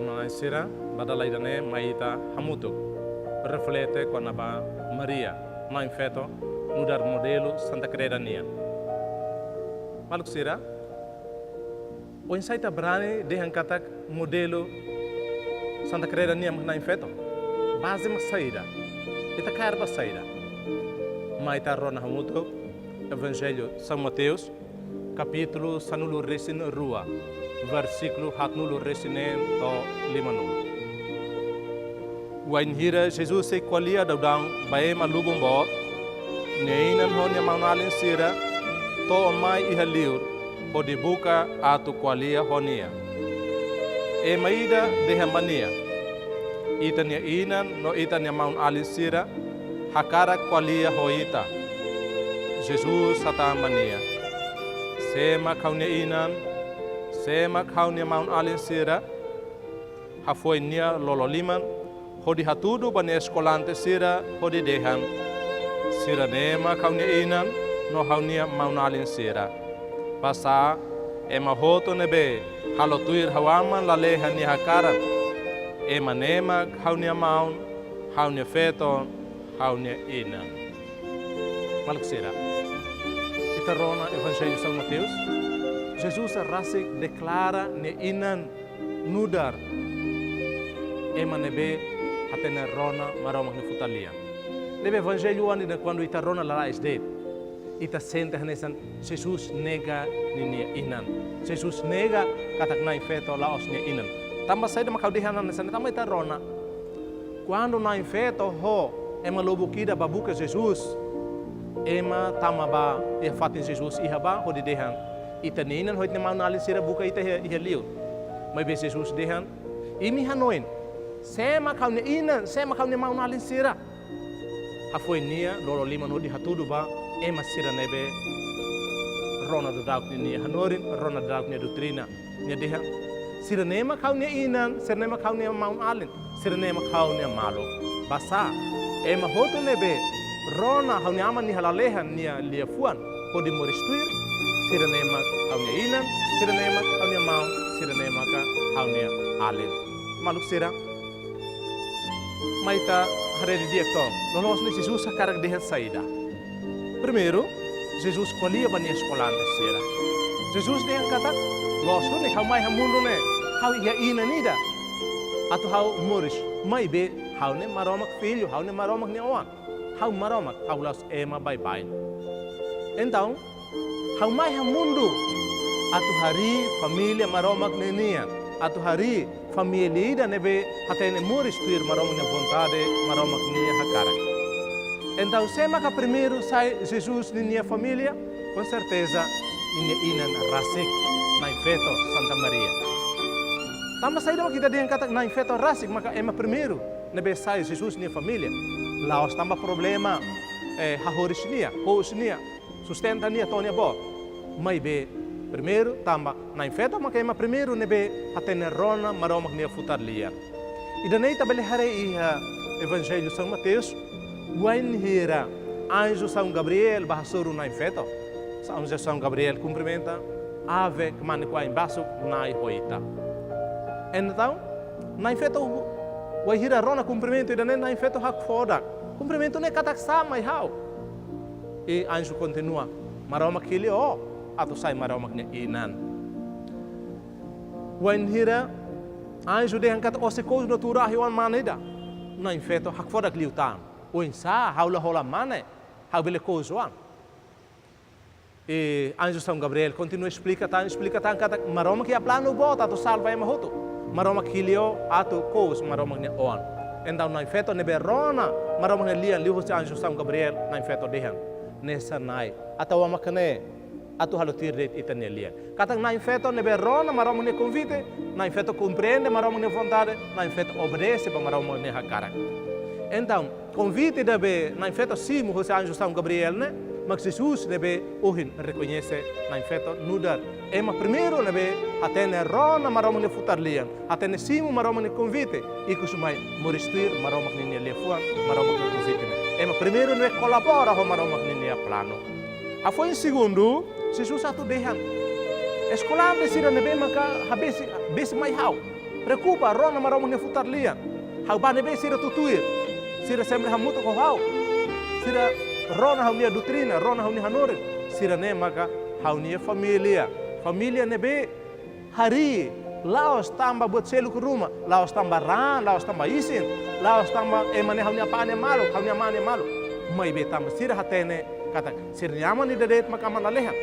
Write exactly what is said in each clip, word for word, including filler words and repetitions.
Nain sira, ba dala ida-ne'e mai ita hamutuk reflete kona-ba Maria, Nain Feto, nu'udar modelu Santa Kreda nian. Maluk sira, oinsá ita brani dehan katak modelu Santa Kreda nian mak Nain Feto? Baze mak saida? Ita kaer ba saida? Mai ita rona hamutuk Evanjellu São Mateus, kapítulu sanulu-resin-rua, versíkulu haatnulu-resin-neen to'o limanulu. Wainhira Jesus sei ko'alia daudaun ba ema lubun boot, nia inan ho nia maun-alin sira to'o mai iha liur hodi buka atu ko'alia ho nia. Ema ida dehan ba nia: Ita-nia inan no ita-nia maun-alin sira hakarak ko'alia ho ita. Jesus hatán ba nia: Sé mak ha'u-nia inan? Sé mak ha'u-nia maun-alin sira? Hafoin nia lolo liman hodi hatudu ba nia eskolante sira hodi dehan: Sira-ne'e mak ha'u-nia inan no ha'u-nia maun-alin sira. Basá, ema hotu ne'ebé halo tuir ha'u Aman lalehan nia hakarak, ema ne'e mak ha'u-nia maun, ha'u-nia feton, ha'u-nia inan. Maluk sira, ita rona Evanjellu São Mateus, Jesus rasik deklara nia inan nu'udar ema ne'ebé hatene rona Maromak nia futar lian. Ne'ebé Evanjellu oan ida, kuandu ita rona lalais de'it, ita sente hanesan Jesus nega ninia inan. Jesus nega katak Nain Feto la'ós nia inan. Tanba saida mak ha'u dehan hanesan ne'e? Tanba ita rona, kuandu Nain Feto ho ema lubuk ida ba buka Jesus, ema tama ba iha fatin Jesus iha ba hodi dehan: Ita-nia inan ho ita-nia maun-alin sira buka ita iha, iha liur. Maibé Jesus dehan: Imi hanoin, sé mak ha'u-nia inan, sé mak ha'u-nia maun-alin sira? Hafoin nia lolo liman hodi hatudu ba ema sira ne'ebé rona daudauk ninia hanorin, rona daudauk nia doutrina. Nia dehan: Sira-ne'e mak ha'u-nia inan, sira-ne'e mak ha'u-nia maun-alin, sira-ne'e mak ha'u-nia maluk. Basá, ema hotu ne'ebé rona ha'u-nia Aman nia lalehan nia liafuan hodi moris tuir, sira-ne'e mak ha'u-nia inan, sira-ne'e mak ha'u-nia maun, sira-ne'e maka ha'u-nia alin. Maluk sira, mai ita haree didi'ak took, loloos ne'e Jesus hakarak dehan saida? Primeiru, Jesus ko'alia ba nia eskolante sira. Jesus dehan katak: Loos duni, ha'u mai iha mundu ne'e, ha'u iha inan ida atu ha'u moris. Maibé ha'u ne'e Maromak Fillu, ha'u ne'e Maromak nia Oan. Ha'u Maromak, ha'u la'ós ema baibain. Entaun, ha'u mai iha mundu atu harii família Maromak ninian, atu harii família ida ne'ebé hatene moris tuir Maromak nia vontade, Maromak nia hakarak. Entaun, sé maka primeiru sai Jesus ninia família? Com certeza, ninia inan rasik, Nain Feto, Santa Maria. Tanba saida mak ita dehan katak Nain Feto rasik maka ema primeiru ne'ebé sai Jesus nia família? La'ós tanba problema, eh, hahoris nia, kous nia, sustenta nia, to'o nia boot. Maibé, primeiru, tanba Nain Feto maka ema primeiru ne'ebé hatene rona Maromak nia futar lian. Ida-ne'e ita bele haree iha Evanjellu São Mateus, wainhira anju São Gabriel bá hasoru Nain Feto, anju São Gabriel kumprimenta: Ave, kmanek wa'in basuk, Na'i ho ita. Entaun, Nain Feto, wainhira rona kumprimentu ida-ne'e, Nain Feto hakfodak. Kumprimentu ne'e katak sá mai ha'u? I anju kontinua: Maromak hili ó atu sai Maromak nia inan. Wainhira anju dehan katak ó sei kous no tuur ahi oan mane ida, Nain Feto hakfodak liután: Oinsá, ha'u la hola mane, ha'u bele kous oan? I anju São Gabriel kontinua esplika tan, esplika tan katak Maromak iha planu boot atu salva ema hotu. Maromak hili ó atu kous Maromak nia oan. Entaun Nain Feto ne'ebé rona Maromak nia lian liuhusi anju São Gabriel, Nain Feto dehan: Hanesan Na'i, atu ha'u mak ne'e atu halo tuir de'it ita-nia lian. Katak Nain Feto ne'ebé rona Maromak nia konvite, Nain Feto komprende Maromak nia vontade, Nain Feto obedese ba Maromak nia hakarak. Entaun, konvite ida be Nain Feto simu hosi anju São Gabriel ne'e, mak Jesus ne'ebé ohin rekoñese Nain Feto nu'udar ema primeiru ne'ebé hatene rona Maromak nia futar lian, hatene simu Maromak nia konvite, ikus mai moris tuir Maromak ninia liafuan, Maromak nia konvite ne'e. Ema primeiru ne'ebé kolabora ho Maromak ninia planu. Hafoin segundu, Jesus atu dehan: Eskolante sira ne'ebé maka habesi, besi mai ha'u. Preokupa, rona Maromak nia futar lian. Ha'u bá ne'ebé sira tutuir. Sira sempre hamutuk ho ha'u. Sira rona ha'u-nia doutrina, rona ha'u-nia hanorin. Sira-ne'e maka ha'u-nia família. Família ne'ebé harii, la'ós tanba buat seluk ruma, la'ós tanba raan, la'ós tanba isin, la'ós tanba ema ne'e ha'u-nia apá nia maluk, ha'u-nia amá nia maluk. Maibé tanba sira hatene katak sira-nia aman ida de'it maka aman lalehan.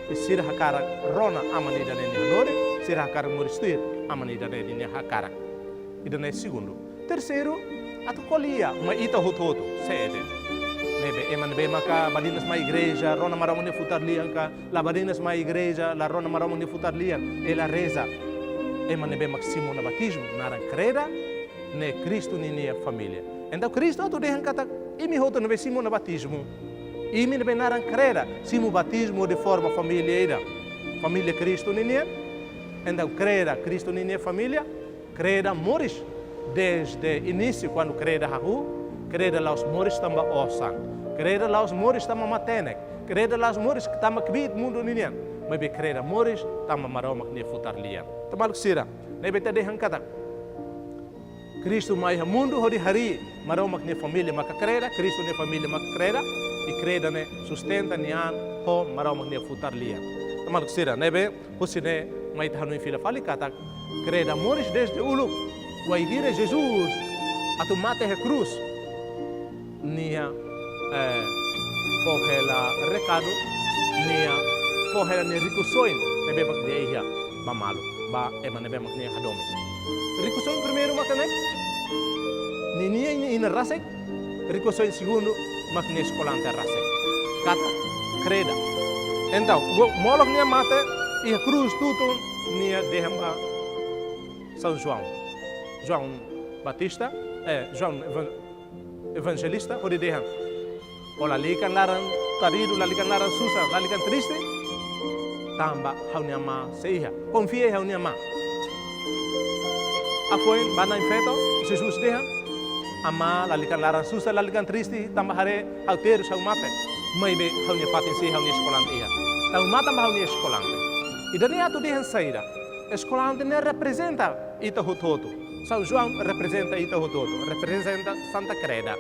I sira hakarak rona aman ida-ne'e nia hanorin, sira hakarak moris tuir aman ida-ne'e nia hakarak. Ida-ne'e segundu. Terseiru, atu ko'alia mai ita hotu-hotu, sé de'it. Ne'ebé, ema ne'ebé maka badinas mai igreja, rona Maromak nia futar lian ka, la badinas mai igreja, la rona Maromak nia futar lian, i la reza. Ema ne'ebé mak simu ona batizmu, naran kreda, ne'e Kristu ninia família. Entaun Kristu atu dehan katak, imi hotu ne'ebé simu ona batizmu. Imi ne'ebé naran kreda, simu batizmu hodi forma família ida. Família Kristu ninian. Entaun kreda, Kristu ninia família. Kreda moris desde inísiu, kuandu kreda hahú, kreda la'ós moris tanba osan, kreda la'ós moris tanba matenek, kreda la'ós moris tanba kbiit mundu ninian, maibé kreda moris tanba Maromak nia futar lian. Entaun maluk sira, ne'ebé ita dehan katak Kristu mai iha mundu hodi harii Maromak nia família maka kreda, Kristu nia família maka kreda, i kreda ne'e sustenta nia an ho Maromak nia futar lian. Entaun maluk sira, ne'ebé husi ne'e mai ita hanoin fila fali katak kreda moris desde uluk, wainhira Jesus atu mate iha krús, nia, eh, fó hela rekadu, nia fó hela nia rikusoin ne'ebé mak nia iha ba malu, ba ema ne'ebé mak nia hadomi. Rikusoin primeiru maka ne'e, ninia inan rasik, rikusoin segundu mak nia eskolante rasik. Katak kreda. Entaun, mo-, molok nia mate iha krús tutun, nia dehan ba São João. João Batista, eh, João Evan-, Evangelista, hodi dehan: Ó lalika laran taridu, lalika laran susar, lalika triste, tanba ha'u-nia Amá sei iha. Konfia iha ha'u-nia Amá. Hafoin ba na'in feto, Jesus dehan: Amá, lalika laran susar, lalika triste, tanba haree ha'u terus, ha'u mate. Maibé ha'u-nia fatin sei iha, ha'u-nia eskolante iha. Tau matan ba ha'u-nia eskolante. Ida-ne'e atu dehan saida? Eskolante ne'e reprezenta ita hotu-hotu. São João reprezenta ita hotu-hotu, reprezenta Santa Kreda.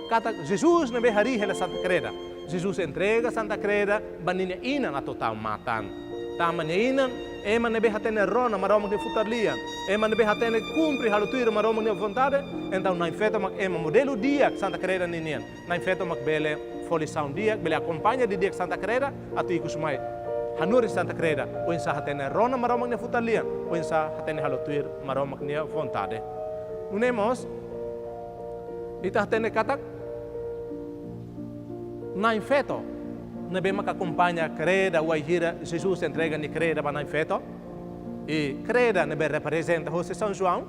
Katak Jesus ne'ebé harii hela Santa Kreda. Jesus entrega Santa Kreda ba ninia inan atu tau matan. Tanba nia inan, ema ne'ebé hatene rona Maromak nia futar lian, ema ne'ebé hatene kumpre halo tuir Maromak nia vontade, entaun na'in feto mak ema modelu di'ak Santa Kreda ninian. Na'in feto mak bele fó lisaun di'ak, bele akompaña didi'ak Santa Kreda, atu ikus mai hanorin Santa Kreda, oinsá hatene rona Maromak nia futar lian, oinsá hatene halo tuir Maromak nia vontade. Nune'e mós, ita hatene katak na'in feto ne'ebé maka akompaña Kreda wainhira Jesus entrega nia Kreda ba na'in feto. I Kreda ne'ebé reprezenta hosi São João,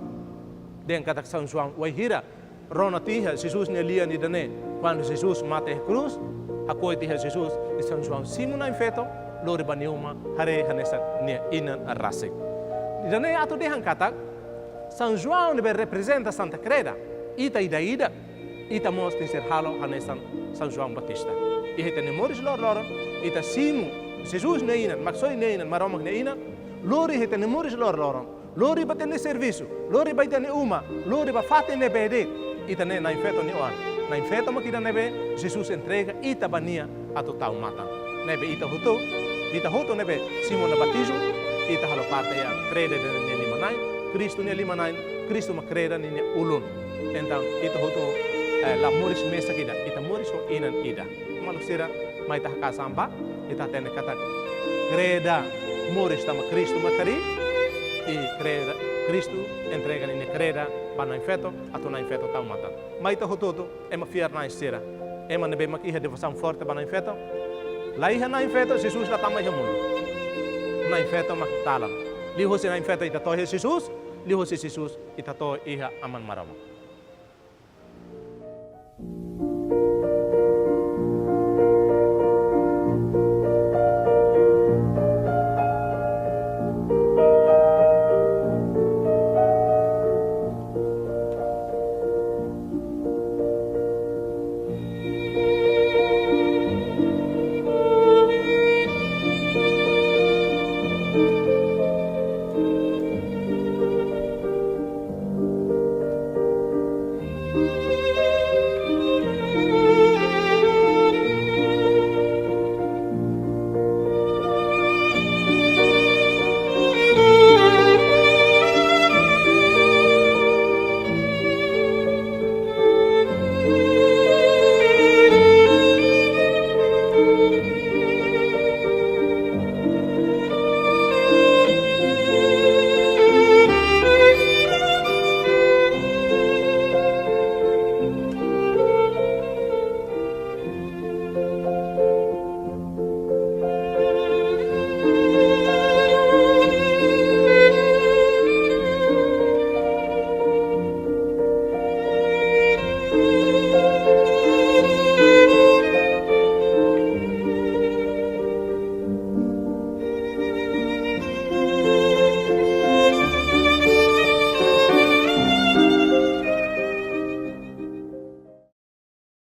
dehan katak São João wainhira rona tiha Jesus nia lian ida-ne'e, kuandu Jesus mate iha krús, hakoi tiha Jesus, i São João simu na'in feto, lori ba nia uma, haree hanesan nia inan rasik. Ida-ne'e atu dehan katak São João ne'ebé reprezenta Santa Kreda, ita ida-idak, ita mós tenke ser halo hanesan São João Batista. Iha ita-nia moris loroloron, ita simu Jesus nia inan, Maksoin nia inan, Maromak nia inan, lori iha ita-nia moris loroloron, lori ba ita-nia servisu, lori ba ita-nia uma, lori ba fatin ne'ebé de'it, ita-nia na'in feto nia oan. Na'in feto mak ida ne'ebé Jesus entrega ita ba nia atu tau matan. Ne'ebé ita hotu, ita hotu ne'ebé simu ona batizmu, ita halo parte iha Kreda ida-ne'e nia liman-na'in, Kristu nia liman-na'in, Kristu mak Kreda ninia ulun. Entaun, ita hotu, eh, la moris mesak ida, ita moris ho inan ida. Maluk sira, mai ita haka'as an ba, ita hatene katak Kreda moris tanba Kristu mak harii, i Kreda, Kristu entrega ninia Kreda ba na'in feto, atu na'in feto tau matan. Mai ita hotu-hotu, ema fiar-na'in sira, ema ne'ebé mak iha devosaun forte ba na'in feto. La iha na'in feto, Jesus la tama iha mundu. Na'in feto mak dalan. Liuhosi na'in feto ita to'o iha Jesus, liuhosi Jesus ita to'o iha Aman Maromak.